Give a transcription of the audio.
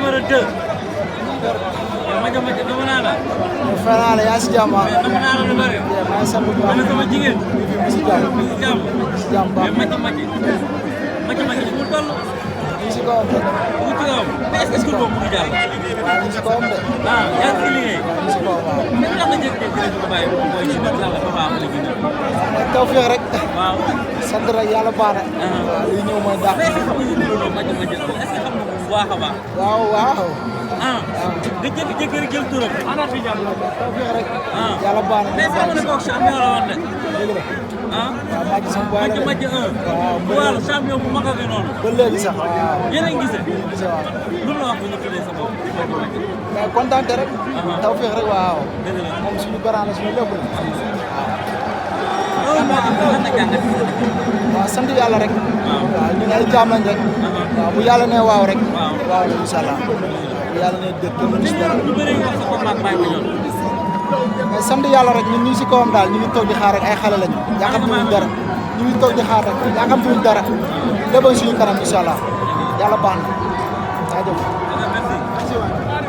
numéro 2. Maja dama naa la. fay naa la yaa si jàmm ah. dama naa la lu bëri. maa ngi sant bu baax. sama jigéen. mi si jàmm. mi si jàmm. si jàmm baax. mais Maji mu toll. mi si kawam de. mu ci kawam mais est-ce que boobu mu ngi jàll. waaw mi si kawam de. ah yaa ngi fi liggéey. waaw mi si kawam waaw. mais lan la jékki-jékki rek nga bàyyi ko booy si biir lan la fa baax la gën a. waaw tawfeex rek. waaw. sant rek yàlla baax na. waaw liy ñëw mooy dàq. mais est-ce que xam nga ni loolu Maji est-ce que xam nga bu baax a baax. waaw waaw. ah nga jékki-jékki rek jël turam. tawfeex rek. ah yàlla baax na. mais est-ce que xam nga ne kooku champion la woon de. dëgg la. ah waaw Maji sama boy la de. Maji 1. waaw waaw champion bu mag a ngi noonu. ba léegi sax waaw. yéen a ngi gisee. gisee waaw. lu la wax bu ñu tuddee sa bopp Maji Maji. mais kontaan rek. tawfeex rek waaw. dëgg la moom suñu garaan la suñu lépp la. loolu moo am lan la jàngat. waaw sant yàlla rek. waaw ñun ay jaam lañ rek. waaw bu yàlla nee waaw rek. waaw la incha allah. bu yàlla nee dëgg gëm nañu si dara. lu bëri wax sa combat Baye Mandione. mais sant yàlla rek ñun ñu ngi si kawam daal ñu ngi toog di xaar rek ay xale lañu. yàqamtuwuñ dara ñu ngi toog di xaar rek yàqamtuwuñ dara. lépp suñu kanam incha allah yàlla baax na. jaajëf. merci.